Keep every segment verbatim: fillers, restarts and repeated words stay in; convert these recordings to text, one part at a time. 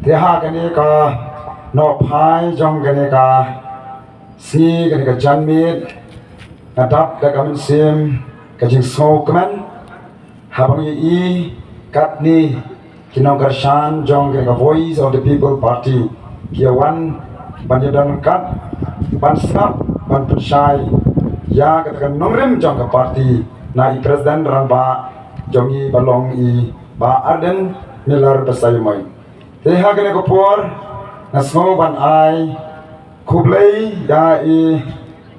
Te ha kane ka nohphai jong kane ka sngi, kane ka janmiet, nga dap da ka mynsiem ka jingsngewkmen haba nga ïohi katne ki nongkyrshan jong kane ka Voice of the People Party ki ïa wan ban ïa don ryngkat, ban sngap, ban pynshai ïa kata ka nongrim jong ka party na i President Rangbah jong ngi ba long i Bah Ardent Miller Basaiawmoit. Te ha kane ka por nga sngew ban ai khublei ïa i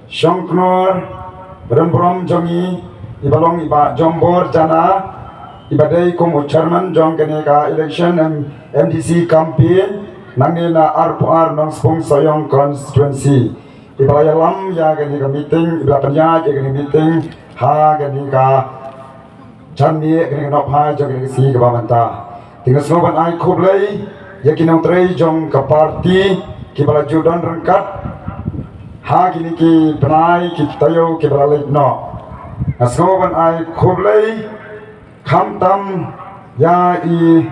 shongknor ba don burom jong ngi, i ba long i Bah Jombor Jana, i ba dei kum u chairman jong kane ka election M-, M D C campaign nangne na arphew ar Nongspung Sohiong constituency. I ba la ïalam ïa kane ka meeting, i ba la pynïaid ïa kane ka meeting ha kane ka janmiet, kane ka nohphai jong kane ka sngi kaba mynta. Te nga sngew ban ai khublei ïa ki nongtrei jong ka party ki ba la ju don ryngkat ha kine ki bnai ki taïew ki ba la leit noh. Nga sngew ban ai khublei khamtam ïa i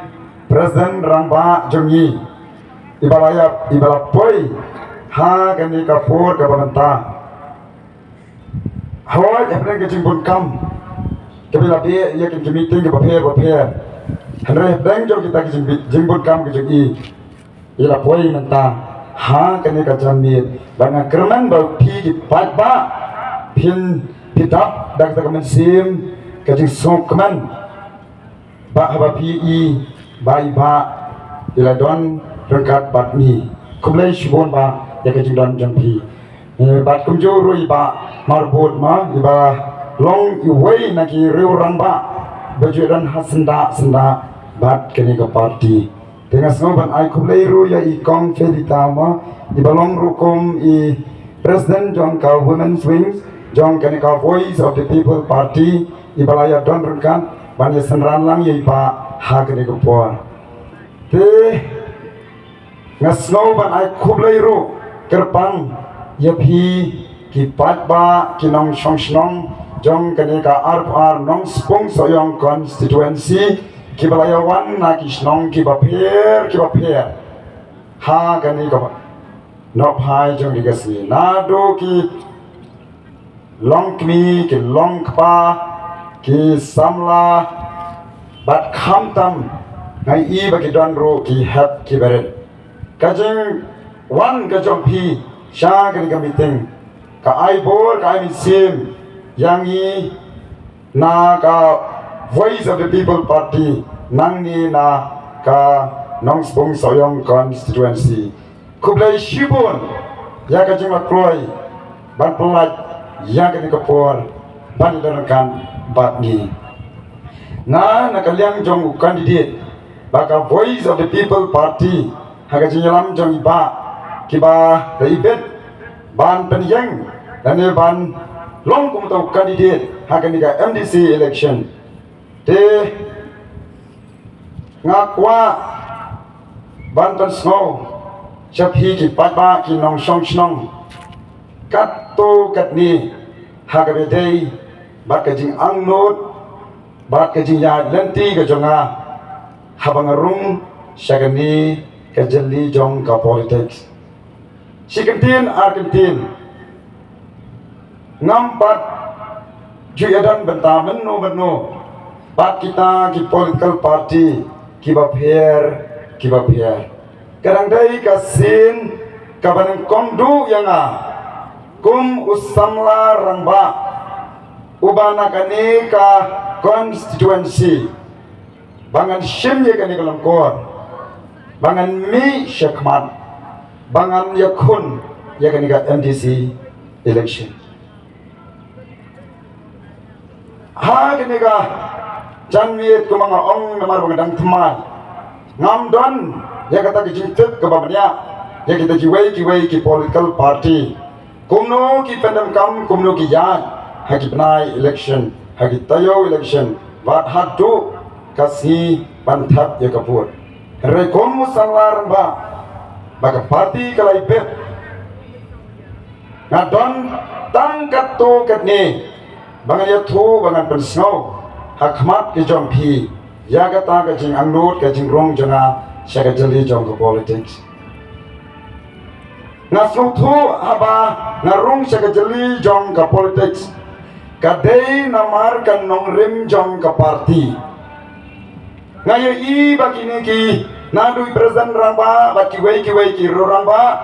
President Rangbah jong ngi, i ba la ïap, i ba la poi ha kane ka por kaba mynta. Hooid, hapdeng ka jingbun kam kaba la beh ïa kine ki meeting kiba pher ba pher, hynrei hapdeng jong kita ki jingbi-, jingbun kam ka jong i, i la poi mynta ha kane ka janmiet. Bad nga kyrmen ba phi ki paidbah phin, phi dap da kata ka mynsiem ka jingsngewkmen ba haba phi i ba i Bah i la don ryngkat bad ngi. Khublei shibun Bah ïa ka jingdon jong phi. Eh, bad kumjuh ruh i Bah Marbud ma, i ba long iwei na ki riew rangbah ba ju don ha syndah syndah bad kane ka party. Te nga sngew ban ai khublei ruh ïa i Kong Felita ma, i ba long ruh kum i President jong ka Women's Wing jong kane ka Voice of the People Party, i ba la ïa don ryngkat ban ïa synran lang ïa i Bah ha kane ka por. Te nga sngew ban ai khublei ruh kyrpang ïa phi ki paidbah, ki nongshong shnong jong kane ka arphew ar Nongspung Sohiong constituency, ki ba la ïa wan na ki shnong kiba pher kiba pher ha kane ka nohphai jong kane ka sngi, naduh ki longkmie, ki longkpa, ki samla, bad khamtam nga i ba ki don ruh ki hep ki barit. Ka jingwan ka jong phi sha kane ka meeting ka ai bor, ka ai mynsiem ïa ngi na ka Voice of the People Party nangne na ka Nongspung Sohiong constituency. Khublei shibun ïa ka jinglaitluid ban pynlait ïa kane ka por ban ïa don ryngkat bad ngi. Nga na ka liang jong u candidate ba ka Voice of the People Party, ha ka jingïalam jong i Bah, ki ba da ibit ban pynïeng lane ban long kum uta u candidate ha kane ka M D C election. Te nga kwah ban pynsngew sha phi ki paidbah, ki nongshong shnong, katto katne ha kaba dei bad ka jingangnud bad ka jingïaid lynti ka jong nga haba nga rung sha kane ka jylli jong ka politics. Shi kyntien ar kyntien, ngam pat ju ïadon bynta mynno mynno bad kita ki political party kiba pher kiba pher. Ka dang dei ka sien kaba nyngkong duh ïa nga kum u samla rangbah uba na kane ka constituency ba ngan shim ïa kane ka lyngkor, ba ngan mih shakhmat, ba ngan ïakhun ïa kane ka M D C election. Ha kane ka janmiet, kumba nga ong, namar ba nga dang thymmai, ngam don ïa kata ka jingtip kaba bniah ïa kita kiwei kiwei ki political party. Kumno ki pyndonkam, kumno ki ïaid ha ki bnai election, ha ki taïew election, bad haduh ka sngi ban thep ïa ka vote. Hynrei kum u samla rangbah ba ka party ka la ibit, nga don tang katto katne ba ngan ïathuh, ba ngan pynsngew ha khmat ka jong phi ïa kata ka jingangnud ka jingrung jong nga sha ka jylliew jong ka politics. Nga sngewthuh haba nga rung sha ka jylliew jong ka politics, ka dei namar ka nongrim jong ka party. Nga ïohi ba kine ki, naduh i president rangbah bad kiwei kiwei ki rangbah,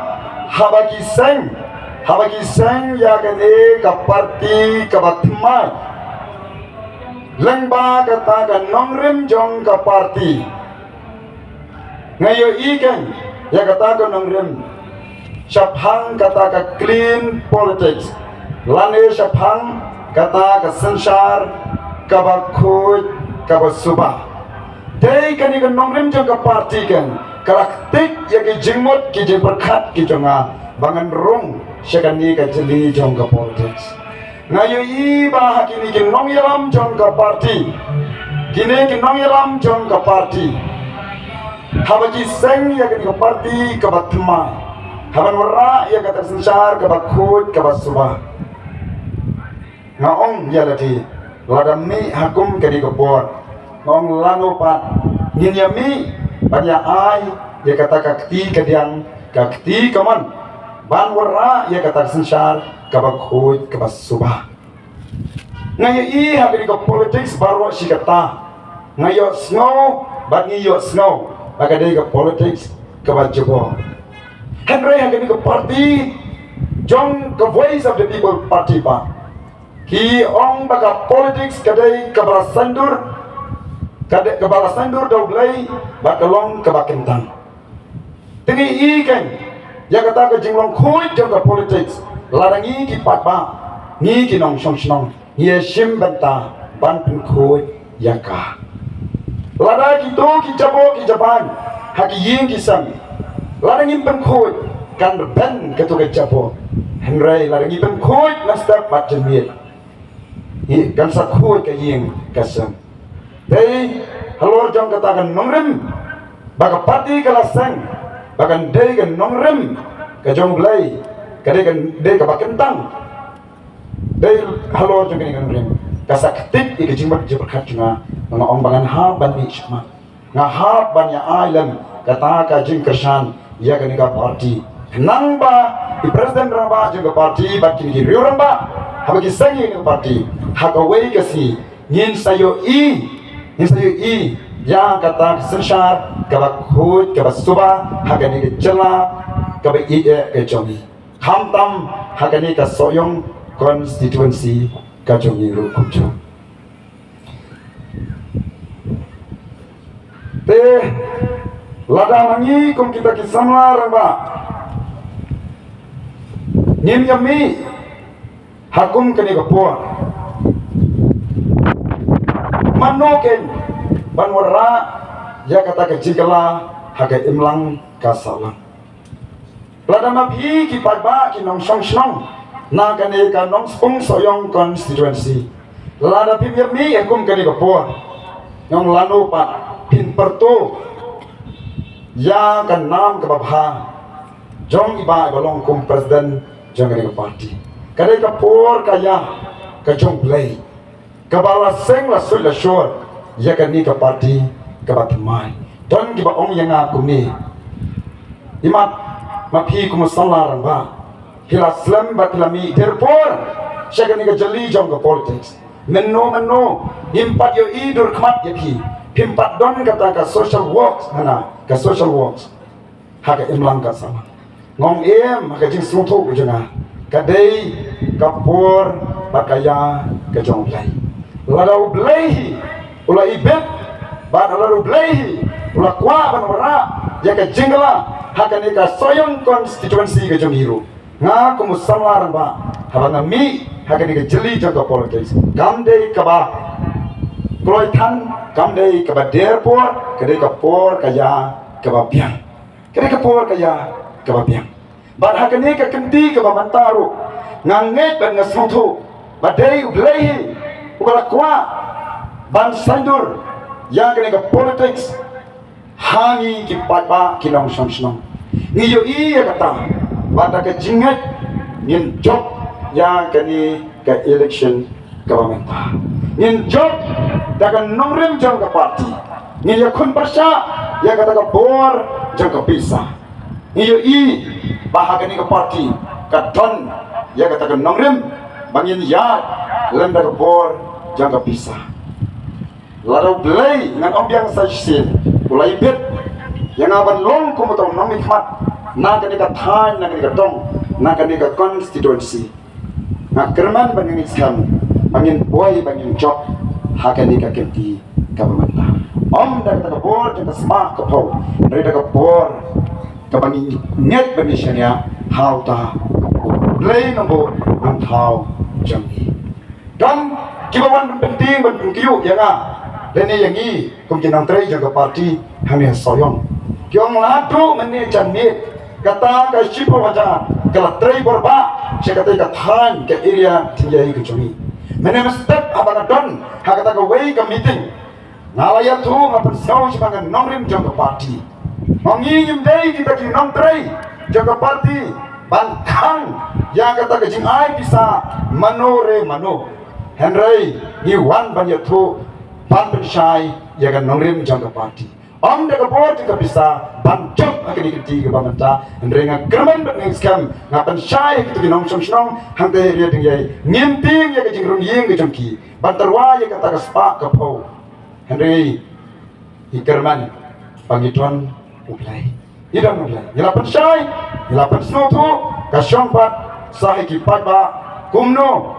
haba ki seng, haba ki seng ïa kane ka party kaba thymmai, lyngba kata ka nongrim jong ka party. Nga ïohi kein ïa kata ka nongrim shaphang kata ka clean politics, lane shaphang kata ka synshar kaba khuid kaba suba. Dei kane ka nongrim jong ka party kein ka la ktik ïa ki jingmut ki jingpyrkhat ki jong nga ba ngan rung sha kane ka jylliew jong ka politics. Nga ïohi ba ha kine ki nongïalam jong ka party, kine ki nongïalam jong ka party, haba ki seng ïa kane ka party kaba thymmai, haba wanrah ïa kata ka synshar kaba khuid kaba suba, nga ong ïa lade, lada mih ha kum kane ka por, nga ong lano pat ngin ïa mih ban ïa ai ïa kata ka kti kadiang, ka kti kamon, ban wanrah ïa kata ka synshar kaba khuid kaba suba. Nga ïohi ha kane ka politics baroh shi katta, nga ïohsngew bad ngi ïohsngew ba ka dei ka politics kaba jubor. Hynrei ha kane ka party jong ka Voice of the People Party pat, ki ong ba ka politics ka dei kaba la saiñdur, ka dei kaba la saiñdur da U Blei bad ka long kaba kyntang. Te ngi ïohi kein ïa kata ka jinglong khuid jong ka politics, lada ngi ki paidbah, ngi ki nongshong shnong, ngi ïa shim bynta ban pynkhuid ïa ka. Lada kito ki jaboh ki jabieng ha ki ïing ki sem, lada ngim pynkhuid, kan rben kato ka jaboh. Hynrei lada ngi pynkhuid mynstep bad janmiet, kan sa khuid ka ïing ka sem. Dei halor jong kata ka nongrim ba ka party ka la seng, ba kan dei ka nongrim ka jong U Blei, ka dei ka, dei kaba kyntang. Dei halor jong kane ka nongrim ka sa ktik ïa ka jingmut jingpyrkhat jong nga, nga ong ba ngan hap ban mih shakhmat. Nga hap ban ïa ai lem kata ka jingkyrshan ïa kane ka party, khnang ba i president rangbah jong ka party bad kine ki riew rangbah, haba ki seng ïa kane ka party, ha kawei ka sngi ngin sa ïohi, ngin sa ïohi ïa kata ka synshar kaba khuid kaba suba ha kane ka jylla kaba ïeit ka jong ngi, khamtam ha kane ka Sohiong constituency ka jong ngi ruh kumjuh. Te lada ma ngi kum kita ki samla rangbah ngim ïa mih ha kum kane ka por, mano kein ban wanrah ïa kata ka jingkylla ha ka imlang ka sahlang? Lada ma phi ki paidbah ki nongshong shnong na kane ka Nongspung Sohiong constituency, lada phim ïa mih ha kum kane ka por, nga ong lano pat phin pyrto ïa ka nam kaba bha jong i Bah ba long kum president jong kane ka party? Ka dei ka por ka ïa ka jong U Blei kaba la seng la suit la shor ïa kane ka party kaba thymmai. Don kiba ong ïa nga kumne, imat ma phi kum u samla rangbah, phi la slem bad phi la mih der por sha kane ka jylli jong ka politics. Mynno mynno ngim pat ïohi dur khmat ïa phi, phim pat don kata ka social works, hana ka social works ha ka imlang ka sahlang. Nga ong em, ha ka jingsngewthuh ka jong nga, ka dei ka por bad ka ïa ka jong U Blei. Lada U Blei hi u la ibit bad lada U Blei hi u la kwah ban wanrah ïa ka jingkylla ha kane ka Sohiong constituency ka jong ngi ruh, nga kum u samla rangbah, haba nga mih ha kane ka jylli jong ka politics, kam dei kaba kloi than, kam dei kaba der por, ka dei ka por ka ïa kaba biang. Kane ka por ka ïa kaba biang. Bad ha kane ka kynti kaba mynta ruh, nga ngeit bad nga sngewthuh ba dei U Blei hi uba la kwah ban saiñdur ïa kane ka politics ha ngi ki paidbah ki nongshong shnong. Ngi ïohi ïa kata, bad da ka jingngeit ngin jop ïa kane ka election kaba mynta. Ngin jop da ka nongrim jong ka party. Ngin ïakhun pyrshah Ïa kata ka bor jong ka pisa. Ngi ïohi ba ha kane ka party ka don ïa kata ka nongrim ba ngin ïaid lem da ka bor jong ka pisa. Lada U Blei ngan ym biang sa shisien, u la ibit ïa nga ban long kum uta u nongmihkhmat na kane ka thaiñ, na kane ka dong, na kane ka constituency. Nga kyrmen ba ngin ïa skhem, ba ngin poi, ba ngin jop ha kane ka kynti kaba mynta. Ym da kata ka bor jong ka spah ka phew, hynrei da ka bor kaba ngi ngeit ba ngi shaniah ha uta U Blei Nongbuh Nongthaw jong ngi. Don kiba wan ban pyntieng ban pynkiew ïa nga lane ïa ngi kum ki nongtrei jong ka party hangne ha Sohiong. Ki ong, lada mynne janmiet kata ka shiphew hajar ka la trei bor bah sha kata ka thaiñ, ka area Tingïei ka jong ngi. Mynne mynstep haba nga don ha kata kawei ka meeting, nga la ïathuh, nga pynsngew shaphang ka nongrim jong ka party. Nga ong, ngi ngim dei kita ki nongtrei jong ka party ban khang ïa kata ka jingai pisa mano re mano. Hynrei ngi wan ban ïathuh, ban pynshai ïa ka nongrim jong ka party. Ym da ka bor jong ka pisa ban jop ha kane ka kynti kaba mynta. Hynrei nga kyrmen bad nga skhem, nga pynshai ha kito ki nongshong shnong hangta ha area Tingïei, ngim tieng ïa ka jingrung ïing ka jong ki ban tyrwa ïa kata ka spah ka phew. Hynrei ngi kyrmen ba ngi don U Blei. Ngi don U Blei. Ngi la pynshai, ngi la pynsngewthuh, ka shong pat sa ha ki paidbah kumno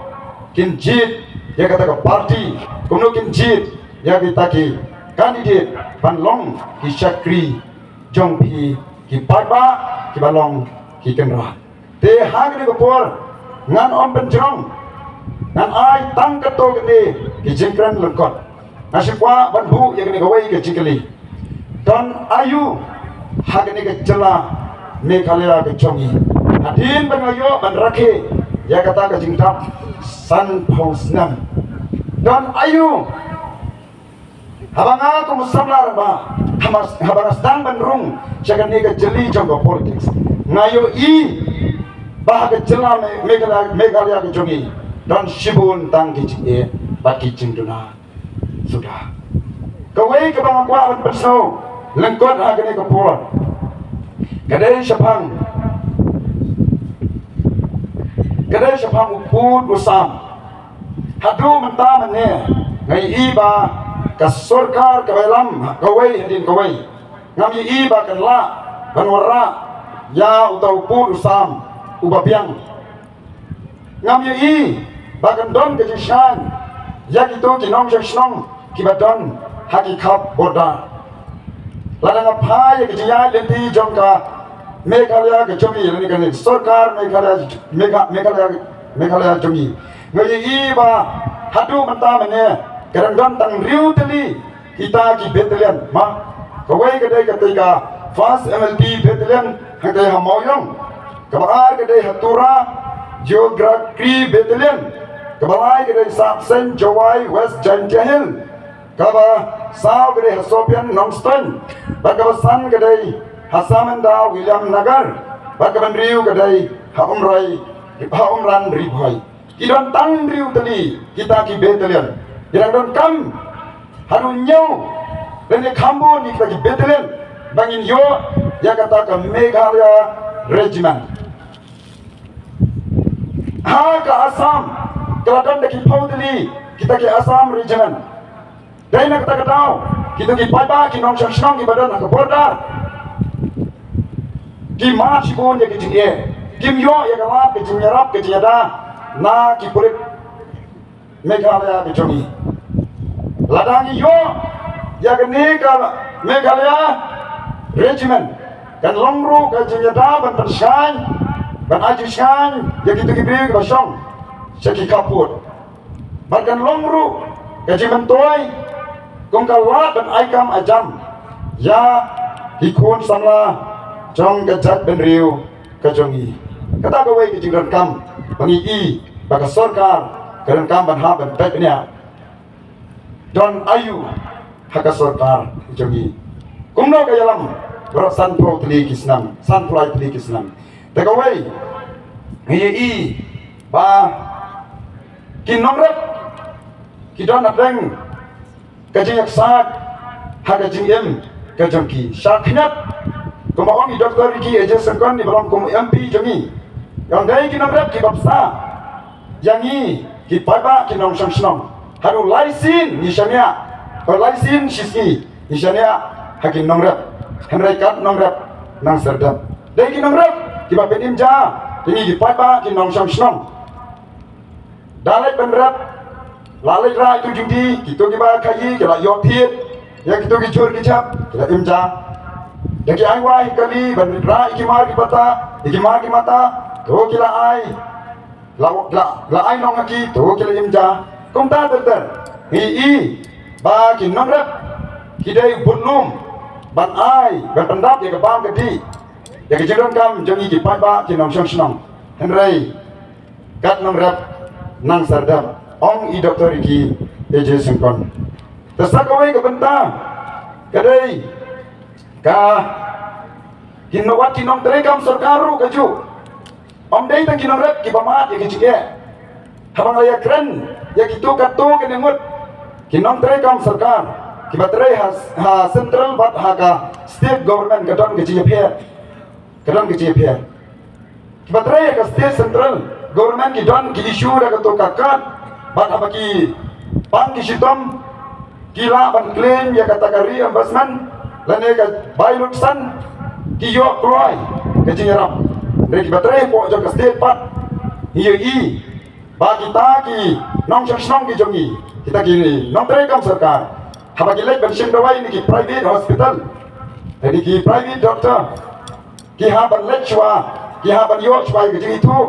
kin jied ïa kata ka party, kumno kin jied ïa kita ki candidate ban long ki shakri jong phi ki paidbah kiba long ki kynrad. Te ha kane ka por ngan ym pynjrong, ngan ai tang katto katne ki jingkren lyngkot. Nga shu kwah ban buh ïa kane kawei ka jingkylli. Don aïu ha kane ka jylla Meghalaya ka jong ngi? Hadien ba nga ïoh ban rakhe ïa kata ka jingdap sanphew snem, don aïu? Haba nga kum u samla rangbah, haba, haba nga sdang ban rung sha kane ka jylli jong ka politics, nga ïohi ba ha ka jylla Me-, Meghalaya, Meghalaya ka jong ngi don shibun tang ki jingeh bad ki jingduna suda. Kawei kaba nga kwah ban pynsngew lyngkot ha kane ka por ka dei shaphang, ka dei shaphang u pud u sam. Haduh mynta mynne nga ïohi ba ka sorkar kaba ïalam kawei hadien kawei, ngam ïohi ba kan lah ban wanrah ïa uta u pud u sam uba biang. Ngam ïohi ba kan don ka jingshngaiñ ïa kito ki nongshong shnong kiba don ha ki khap border. Lada nga phai ïa ka jingïaid lynti jong ka Meghalaya ka jong ngi, lane ka sorkar Meghalaya, Megha-, Meghalaya, Meghalaya jong ngi, nga ïohi ba haduh mynta mynne ka dang don tang hynriew tylli kita ki battalion. Ma, kawei ka dei katei ka First M L P Battalion hangtei ha Mawiong. Kaba ar ka dei ha Tura Geography Battalion. Kaba lai ka dei Sapseng Jowai West Jaintia Hills. Kaba saw ka dei ha Sohpian Nongstoiñ. Bad kaba san ka dei ha Samyndaw Williamnagar. Bad kaba hynriew ka dei ha Umrai, ha Umran Ri Bhoi. Ki don tang hynriew tylli kita ki battalion. Ki dang donkam haduh hynñiew lane kham bun ïa kita ki battalion ba ngin ïoh ïa kata ka Meghalaya Regiment. Ha ka Assam ka la don da ki phew tylli kita ki Assam Regiment. Dei na kata ka daw kito ki paidbah, ki nongshong shnong kiba don ha ka border ki mad shibun ïa ka jingeh, kim ïoh ïa ka lad ka jingïarap ka jingïada na ki pulit Meghalaya ka jong ngi. Lada ngi ïoh ïa kane ka Meghalaya Regiment, kan long ruh ka jingïada ban pynshngaiñ, ban ai jingshngaiñ ïa kito ki briew kiba shong sha ki khappud. Bad kan long ruh ka jingmyntoi kum ka lad ban ai kam ai jam ïa ki khun samla jong ka jaitbynriew ka jong ngi. Kata kawei ka jingdonkam ba ngi i ba ka sorkar ka donkam ban hap ban peit bniah. Don aïu ha ka sorkar jong ngi? Kumno ka ïalam baroh sanphew tylli ki snem, sanphew lai tylli ki snem? Te kawei ngi i ba ki nongrep ki don hapdeng ka jingïaksaid ha ka jingim ka jong ki. Sha khyndiat, kumba ong i Doctor Ricky A J Syngkon, i ba long kum M P jong ngi, ong dei ki nongrep kiba bsa ïa ngi ki paidbah ki nongshong shnong. Haduh lai sien ngi shaniah, haduh lai sien shisngi ngi shaniah ha ki nongrep. Hynrei kat nongrep nang serdep. Dei ki nongrep kiba pynim ja ïa ngi ki paidbah ki nongshong shnong. Da leit ban rep, la leit rah ïa tu jingdi, kito kiba khaïi ki la ïoh thied ïa kito ki jhur ki jhep, ki la im ja. Da ki ai wai kali ban rah ïa ki mar ki bata, ïa ki mar ki mata, to ki la ai, la, la, la ai nong ha ki, to ki la im ja. Kumta ter ter, ngi i ba ki nongrep ki dei bun lum ban ai, ban pyndap ïa ka bam ka dih, ïa ka jingdonkam jong ngi ki paidbah ki nongshong shnong. Hynrei kat nongrep nang serdep, ong i Doctor Ricky A J Syngkon. Te sa kawei ka bynta ka dei ka, ki nong, wat ki nongtrei kam sorkar ruh kajuh. Ym dei tang ki nongrep kiba mad ïa ki jingeh. Haba nga la ïakren ïa kito katto katne ngut ki nongtrei kam sorkar kiba trei ha, ha central bad ha ka state government, ka don ka jingïapher. Ka don ka jingïapher. Kiba trei ha ka state central government ki don ki issue da kato ka card, bad haba ki pang ki shitom, ki lah ban claim ïa kata ka reimbursement lane ka bai luksan, ki ïoh kloi ka jingïarap. Hynrei kiba trei hapoh jong ka state pat, ngi ïohi ba kita ki nongshong shnong ki jong ngi, kita ki nongtrei kam sorkar, haba ki leit ban shim dawai na ki private hospital, na ki private doctor, ki hap ban leit shuwa, ki hap ban ïoh shuwa ïa ka jingithuh,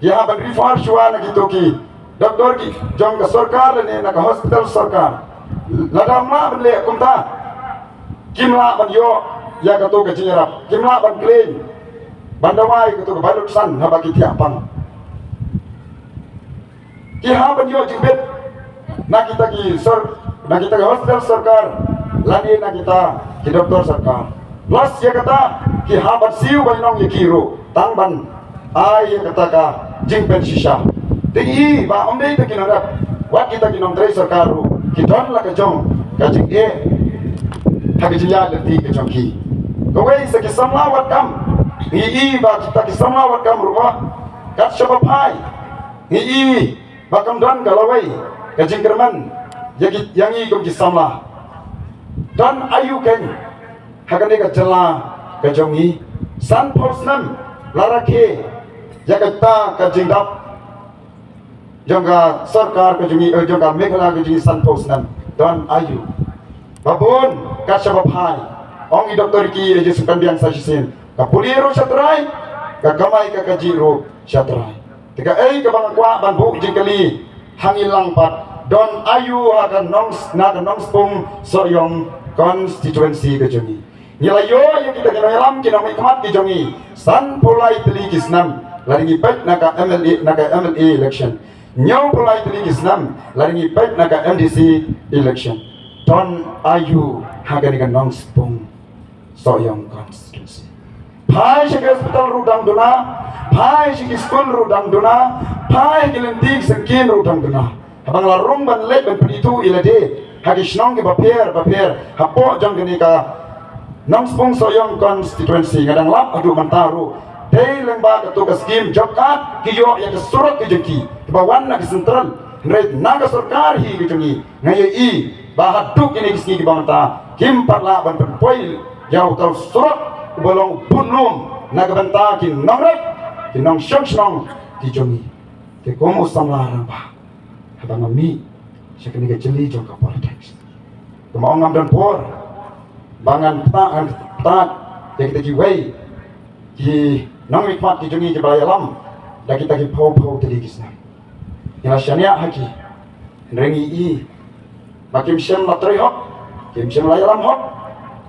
ki hap ban refer shuwa na kito ki doctor ki jong ka sorkar lane na ka hospital sorkar. Lada ym lah ban leh kumta, kim lah ban ïoh ïa kato ka jingïarap, kim lah ban claim, ban dawai ïa kato ka bai luksan haba ki thiah pang. Ki hap ban ïoh jingbit na kita ki sor, na kita ki hospital sorkar lane na kita ki doktor sorkar. Plus ïa kata, ki hap ban siew bainong ïa ki ruh tang ban ai ïa kata ka jingpynshisha. Te ngi i ba ym dei tang ki nongrep, wat kita ki nongtrei sorkar ruh ki don la ka jong ka jingeh ha ka jingïaid lynti ka jong ki. Kawei sa ki samla wad kam, ngi i ba kita ki samla wad kam ruh, kat shaba phai, ngi i ba kam don ka lawei ka jingkyrmen ïa ki, ïa ngi kum ki samla. Don aïu kein ha kane ka jylla ka jong ngi? Sanphew snem la rakhe ïa kata ka jingdap jong ka sorkar ka jong ngi, eh, jong ka Meghalaya ka jong ngi, sanphew snem. Don aïu? Ba bun, kat shaba phai, ong i doktor ki, eh, ju sngewthuh biang sa shisien, ka pule ruh sha trai, ka kamai ka kajih ruh sha trai. Te kaei kaba nga kwah ban buh jingkylli ha ngi lang pat, don aïu ha ka nong, na ka Nongspung Sohiong constituency ka jong ngi? Ngi la ïoh ïa kita ki nongïalam, ki nongmihkhmat ki jong ngi sanphew lai tylli ki snem lada ngi peit na ka M L A, na ka M L A election. Hynñiewphew lai tylli ki snem lada ngi peit na ka M D C election. Don aïu ha kane ka Nongspung Sohiong constituency? Phai sha ki hospital ruh dang duna, phai sha ki skul ruh dang duna, phai ki lynti ki syngkien ruh dang duna. Haba nga la rung ban leit ban pynithuh ïa lade ha ki shnong kiba pher bapher hapoh jong kane ka Nongspung Sohiong constituency, nga dang lap haduh mynta ruh, dei lyngba kato ka skim job card ki ïoh ïa ka surok ka jong ki, kiba wan na ka central. Hynrei na ka sorkar hi ka jong ngi, nga ïohi ba haduh kine ki sngi kiba mynta kim pat lah ban pynpoi ïa uta u surok uba long u bun lum na ka bynta ki nongrep, ki nongshong shnong ki jong ngi. Te kum u samla rangbah, haba nga mih sha kane ka jylli jong ka politics, kumba ong, ngam don por ba ngan pynpaw, ngan pynpaw ïa kita kiwei ki nongmihkhmat ki jong ngi kiba la ïalam da kita ki phew phew tylli ki snem. Ngi la shaniah ha ki, hynrei ngi i ba kim shym la trei hok, kim shym la ïalam hok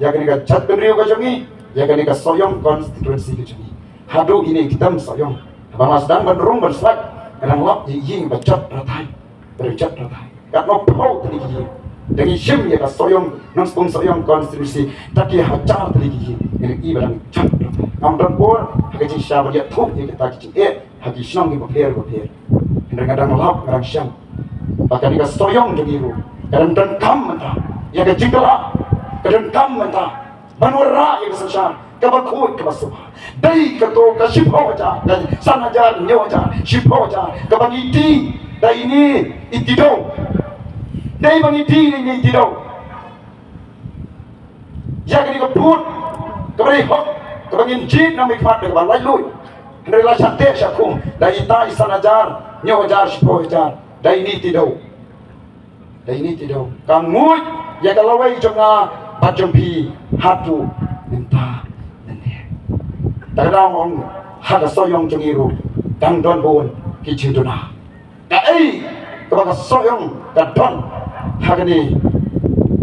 ïa kane ka jaitbynriew ka jong ngi, ïa kane ka Sohiong constituency ka jong ngi. Haduh ine i ktem Sohiong, haba nga la sdang ban rung ban slat, nga dang lap ïa i ba jot rathai, ba dang jot rathai. Katno phew tylli ki ïing dang ïashim ïa ka Sohiong, Nongspung Sohiong constituency, da ki hajar tylli ki ïing, ngi i ba dang jot rathai. Ngam don por ha ka jingshisha ban ïathuh ïa kita ki jingeh ha ki shnong kiba pher bapher. Hynrei nga dang lap, nga dang shem ba kane ka Sohiong jong ngi ruh ka dang donkam mynta ïa ka jingkylla. Ka donkam mynta ban wanrah ïa ka synshar kaba khuid kaba suba. Dei kato ka shiphew hajar, ka san hajar, hynñiew hajar, shiphew hajar kaba ngi die da ine i Tidew. Dei ba ngi die da ine i Tidew ïa kane ka vote kaba dei hok, kaba ngin jied na u mihkhmat da kaba laitluid. Hynrei la shah teh shah khum da ita i san hajar, hynñiew hajar, shiphew hajar da ine i Tidew. Da ine i Tidew ka nguid ïa ka lawei jong nga bad jong phi haduh mynta mynne. Te ka dang ong ha ka Sohiong jong ngi ruh dang don bun ki jingduna. Kaei kaba ka Sohiong ka don ha kane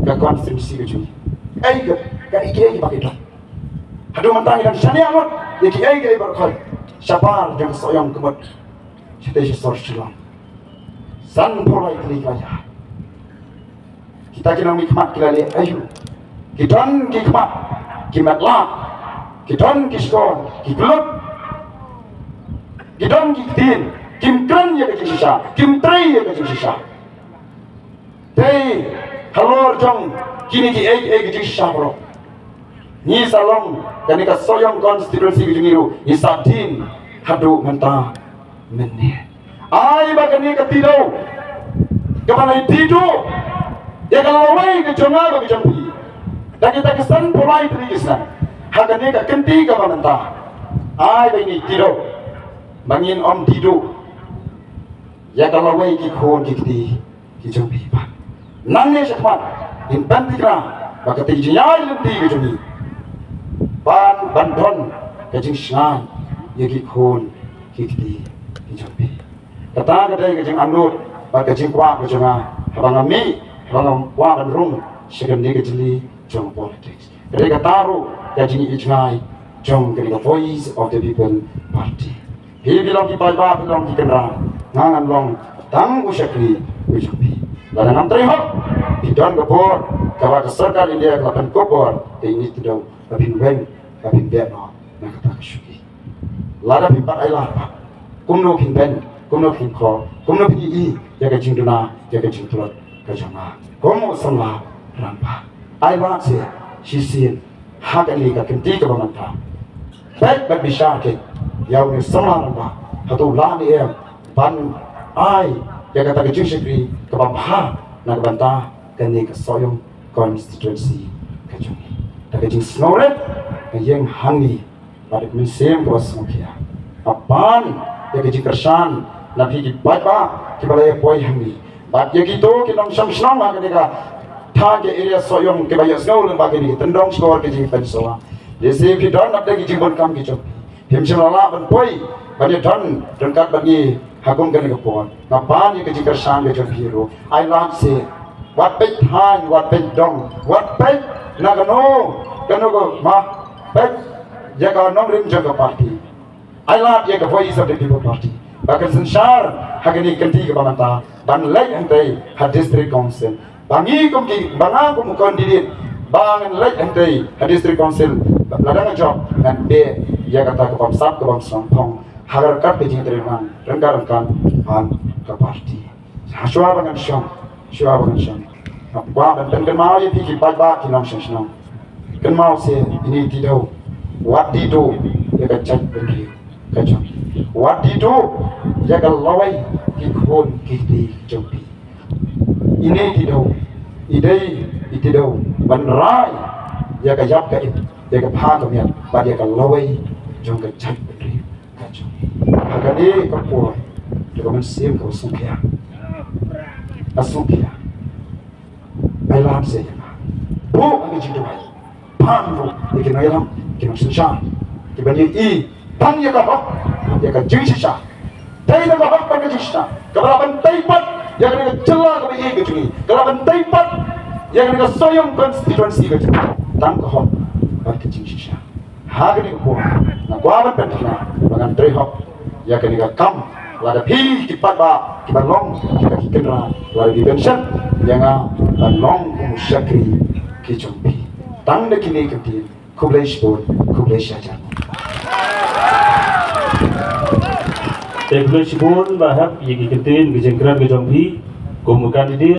ka constituency ka jong ngi? Ei ka, kaei kaei ba ki don? Haduh mynta ngi dang shaniah lut ïa kiei kiei baroh khoit shabar jong ka Sohiong ka mut shatei sha sor Shillong. Sanphew lai tylli ki la ïaid. Kita ki nongmihkhmat ki la leh aïu? Ki don ki khmat, ki met lad, ki don ki shkor, ki kyllut, ki don ki ktien, kim kren ïa ka jingshisha, kim trei ïa ka jingshisha. Te halor jong kine kiei kiei ki jingshisha baroh, ngi sa long, kane ka Sohiong constituency ka jong ngi ruh ngi sa dien haduh mynta mynne. Ai ba kane ka Tidew kaba la die duh ïa ka lawei ka jong nga bad ka jong phi da kita ki sanphew lai tylli ki snem ha kane ka kynti kaba mynta. Ai ba ine i Tidew ba ngin ym die duh ïa ka lawei ki khun ki kti ki jong phi. Ba nangne shakhmat ngin pynthikna ba katei ka jingïaid lynti ka jong ngi ban, ban don ka jingshngaiñ ïa ki khun ki kti ki jong phi. Kata ka dei ka jingangnud bad ka jingkwah ka jong nga haba nga mih, haba nga kwah ban rung sha kane ka jylli jong politics. Ka dei kata ruh ka jingïohi jngai jong kane ka Voice of the People Party. Phi, phi long ki paidbah, phi long ki kynrad, nga ngan long tang u shakri u jong phi. Lada ngam trei hok, phi don ka bor kaba ka sorkar India ka la pynkup bor ïa ine i Tidew ba phin weng, ba phin beh noh na kata ka shuki. Lada phi pat ai lad pat, kumno phin beh, kumno phin kho, kumno phin ïohi ïa ka jingduna, ïa ka jingtlot ka jong nga kum u samla rangbah? Ai lad seh shisien ha kane ka kynti kaba mynta. Peit bad bishar keiñ ïa une u samla rangbah, hato u lah ne em ban ai ïa kata ka jingshakri kaba bha na ka bynta kane ka Sohiong constituency ka jong ngi? Da ka jingsngewrit ka ïeng hangne bad ka mynsiem kaba sngewkhia. Ban ïa ka jingkyrshan na phi ki paidbah kiba la ïa poi hangne bad ïa kito ki nongshong shnong ha kane ka thaiñ ka area Sohiong kiba ïohsngew lyngba kine ki tyndong shkor ki jingpynsawa. Lehse phi don na pdeng ki jingbun kam ki jong phi, phim shym la lah ban poi ban ïa don ryngkat bad ngi ha kum kane ka por. Nga pan ïa ka jingkyrshan ka jong phi ruh. Ai lad seh, wat peit thaiñ, wat peit dong, wat peit na kano kano ka ma, peit ïa ka nongrim jong ka party. Ai lad ïa ka Voice of the People Party ba kan synshar ha kane ka kynti kaba mynta ban leit hangtei ha District Council. Ba ngi kum ki, ba nga kum u candidate ba ngan leit hangtei ha District Council, lada nga jop ngan beh ïa kata ka bamsap ka bamsngew phong ha ka ryngkat ka jingtrei ryngkat ryngkat ryngkat ban ka party. Shuwa ba ngan shong, shuwa ba ngan shong, nga kwah ban pynkynmaw ïa phi ki paidbah ki nongshong shnong. Kynmaw seh ine i Tidew, wat die duh ïa ka jaitbynriew ka jong phi. Wat die duh ïa ka lawei ki khun ki kti jong phi. Ine i Tidew i dei i Tidew ban rai ïa ka ïap ka im, ïa ka phah ka miat bad ïa ka lawei jong ka jaitbynriew ka jong ngi. Ha kane ka por da ka mynsiem kaba sngewkhia, ka sngewkhia, ai lad seh ïa nga, buh ïa ka jingduwai, pan ruh ïa ki nongïalam, ki nongsynshar kiban ïohi tang ïa ka hok, ïa ka jingshisha. Dei da ka hok bad ka jingshisha kaba lah ban tei pat ïa kane ka jylla kaba ïeit ka jong ngi, ka lah ban tei pat ïa kane ka Sohiong constituency ka jong ngi. Tang ka hok bad ka jingshisha. Ha kane ka por nga kwah ban pynthikna ba ngan trei hok ïa kane ka kam. Lada phi ki paidbah kiba long kita ki kynrad, lada phi pynshad ïa nga ban long kum u shakri ki jong phi. Tang da kine ki ktien, khublei shibun, khublei shihajar. Te khublei shibun Bah Hep ïa ki ktien ki jingkren ki jong phi kum u candidate.